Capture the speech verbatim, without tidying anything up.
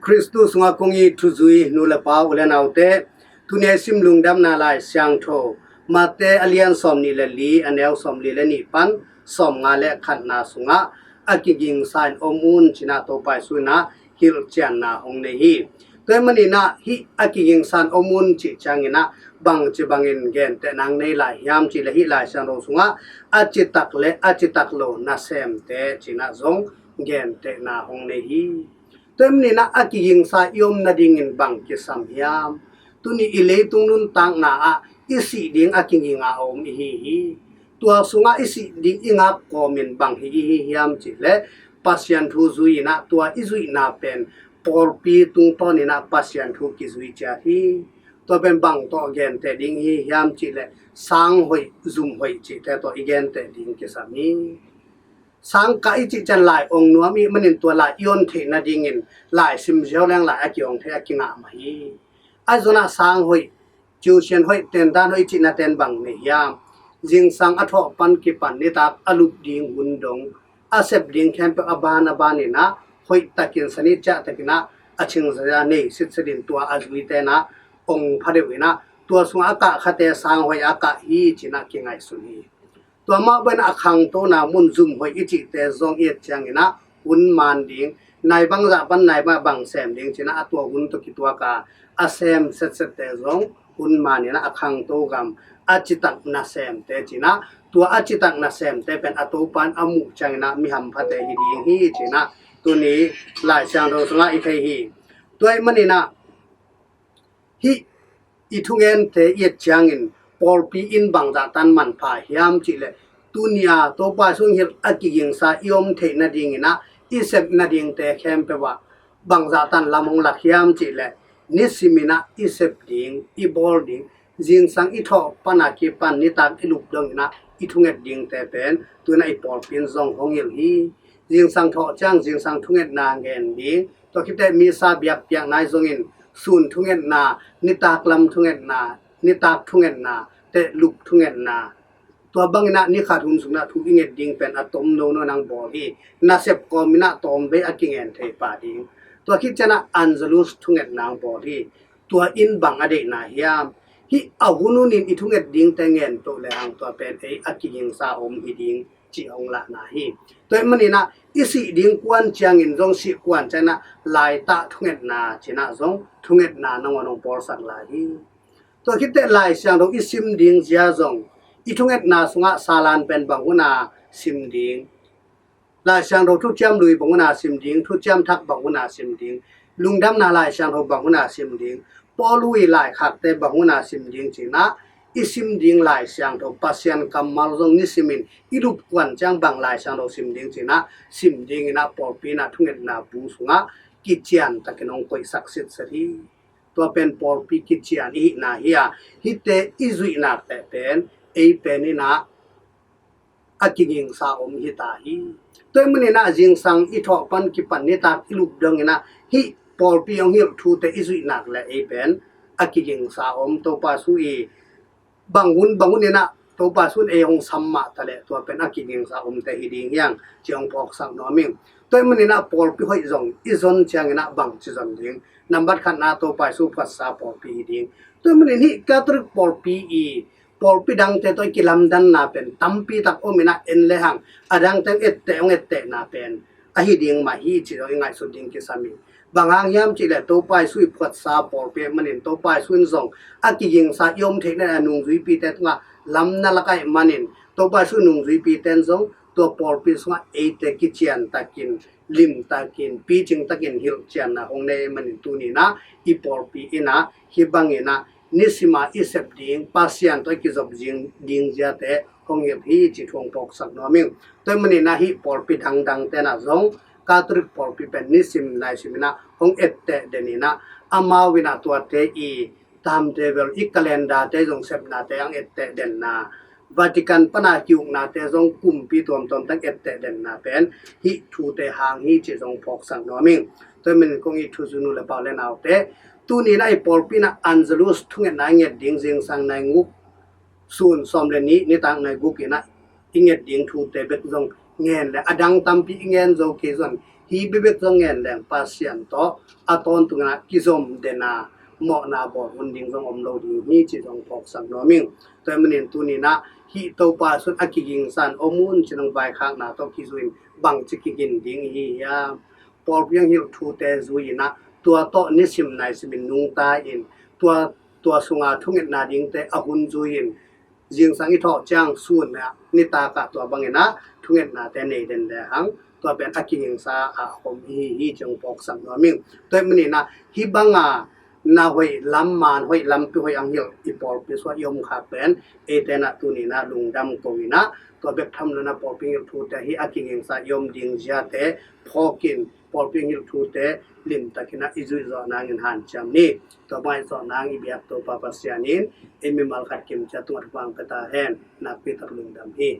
Khristu sungah kong it thuzui nu le pa, u le naute, tuni a i sim Lungdamna Lai Siangtho, Mate a lian sawmnih le li, a neu sawmli le nih pan sawmnga le khatna sungah, "A kigingsa in om un," ci-in ah Topa Jesu in ah hilhcianna hong nei hi. Tua ahih manin ah hih "A kigingsa in om un" cih ciangin ah bangci bangin gentehna hong nei lai hiam cih leh, hih Lai Siangtho sungah a citak le a citak lo nasemte ci-in ah zong gentehna hong nei hi. Tua ahih manin ah a kigingsa i om nadingin bang kisam hiam? Tuni i leitung nuntakna ah i sih ding a kiging a om i hi hi. Tua sungah i sih ding i ngak kawmin bang hi i hi hiam cih leh, Pasian thu zui-in ah tua i zuihna pen pawlpi tungtawnin ah Pasian thu kizui ciat hi. Tua pen bang tawh genteh ding i hi hiam cih leh, sang hoih, zum hoih cihte tawh i genteh ding kisam hi. Sang kah i cih ciang lai ong nuam i hih manin tua lai i on theih nadingin lai sim ziau leng lai a ki-ong thei, a kingah mah hi. Ahi zongin ah sang hoih, tuition hoih, tendan hoih i cihna ten bang nei hiam? Zingsang a thawh pan kipan nitak a lup ding hun dong, a sep ding khempeuh a ban a banin ah hoih takin, sani ciah takin ah a cingzia nei sitsetin tua a zuite in ah ong pha deuh in ah, tua sungah a kah khate sang hoih a kah hi ci-in ah kingaihsun hi. Tua mah bangin a khangtona mun, zum hoih i cihte zong i et ciangin ah hun man ding, nai bangzah pan nai bangzah bang sem ding ci-in ah, a tua hun tawh kituak a a sem setsette zong hun manin ah a khangto gam, a citak nasemte ci-in ah, tua a citak nasemte pen a Topa in a muh ciangin ah mi hamphate hi ding hi ci-in ah tuni Lai Siangtho sungah i thei hi. Tua ahih manin ah hih i thungente i et ciangin pawlpi in bangzah tan manpha hiam cih leh, tuni a Topa Jesu hong hilh a kigingsa i om theih nadingin ah i sep nadingte khempeuh ah bangzah tan lam hong lak hiam cih leh, nisimin ah i sep ding, i bawl ding, zingsang i thawh pan a kipan nitak i lup dongin ah i thunget dingte pen tu-in ah i pawlpi in zong hong hilh hi. Zingsang thawh ciang zingsang thungetna gen ding, tua khit teh Missa biakpiakna ahi zongin sun thungetna, nitak lam thungetna, nitak thungetna, teh lup thungetna, tua bangin ah ni khat hun sungin ah thu i nget ding pen a tom nono in hong bawl hi. Nasep kawmin ah tawmvei a kingen thei pah ding. Tua khit ciangin ah Angelus thungetna hong bawl hi. Tua in bang a deihna hiam? Hih a hun hunin i thunget dingte ngen to lehang tua pen ei a kigingsa om hi ding cih hong lahna hi. Tua ahih manin ah i sih ding kuan ciangin zong, sih kuan ciangin ah laitah thungetna ci-in ah zong thungetna nangawn hong pawlsak lai hi. Tua khit teh Lai Siangtho i sim ding zia zong, i thungetna sungah Salan pen bang hun a sim ding, Lai Siangtho Thuciam Lui bang hun a sim ding, Thuciam Thak bang hun a sim ding, Lungdamna Lai Siangtho bang hun a sim ding, Paul' laikhakte bang hun a sim ding ci-in ah i sim ding Lai Siangtho, Pasian kammal zong nisimin i lup kuan ciang bang Lai Siangtho sim ding ci-in ah sim dingin ah pawlpi in ah thungetna bu sungah kician takin hong koihsak sitset hi. Tua pen pawlpi kician i hihna hi a, hihte i zuih nak teh pen ei pen in ah a kigingsa om hi ta hi. Tua ahih manin ah zingsang i thawh pan kipan nitak i lup dongin ah hih pawlpi hong hilh thute i zuih nak leh ei pen a kigingsa om, Topa Jesu i bang hun bang hunin ah Topa Jesu in ei hong sam mah ta leh tua pen a kigingsa omte hi ding hi hang ci hong phawksak nuam ing. Tua ahih manin ah pawlpi hoih zong i zon ciangin ah bangci zon ding? Nambat khatna, Topa Jesu phuatsa pawlpi hi ding. Tua ahih manin hih Catholic pawlpi i pawlpi dangte tawh i kilamdanna pen tampi tak om in ah, en lehang a dangte hong etteh, hong ettehna pen ahi ding mah hi cih zong i ngaihsut ding kisam hi. Bang hang hiam cih leh Topa Jesu i phuatsa pawlpi ahih manin Topa Jesu in zong a kigingsa i om theih nadingin a nungzuipite tungah lamna lak ahih manin Topa Jesu nungzuipite in zong tua pawlpi sungah eite kician takin, lim takin, picing takin hilhcianna hong nei ahih manin tuni in ah i pawlpi in ah hih bangin ah nisim a i sep ding, Pasian tawh i kizop ding, ding ziate hong hilh hi cih thu hong phawksak nuam ing. Tua ahih manin ah hih pawlpi dangdangte in ah zong Catholic pawlpi pen nisim naisim in ah hong etteh den in ah, amau in ah tuate i timetable, i calendar-te zong sepnate hong etteh denna, Vatican pan a ki-uknate zong kumpi tuamtuam teng etteh denna pen hih thute hang hi cih zong phawksak nuam ing. Tua ahih manin kong it thuzui nu le pa, u le naute, tuni in ah i pawlpi in ah Angelus thungetna i nget ding, zingsang nai nguk, sun sawm le nih, nitak nai guk in ah i nget ding thute bek zong ngen leh, a dang tampi i ngen zo kei zong, Hi bibek zong ngen leng Pasian tawh a tawntung inah kizom dena mawhna bawl hun ding zong om lo ding hi ci zong phawksak nuam ing. Tua ahih manin tuni inah hih Topa sung a kigingsa in om un ci nang vaikhakna tawh kizui in bangci kigin ding ihi hiam? Pawlpi hong hilh thute zui inah tua tawh nisim naisim in nungta in tua, tua sunga thungetna dingte a hun zui in zingsang i thawh ciang sun ah nitak ah tua bang inah thungetnate nei den le hang tua pen a kigingsa a om ihi hi ci hong phawksak nuam ing. Tua ahih manin ah hih banga na hoih lam, maan hoih, lampi hoih hong hilh i pawlpi sung ah i om khak pen eite inah tuni inah lungdam ko inah tua bek tham lo inah pawlpi hong hilh thute hih a kigingsa i om ding ziate phawk in pawlpi hong hilh thute limtak inah i zuih zawh nangin hanciam ni. Tua bang i zawh nang i biak Topa Pasian in ei mimal khat kim ciat tungah thupha pia ta hen. Nakpi tak lungdam hi.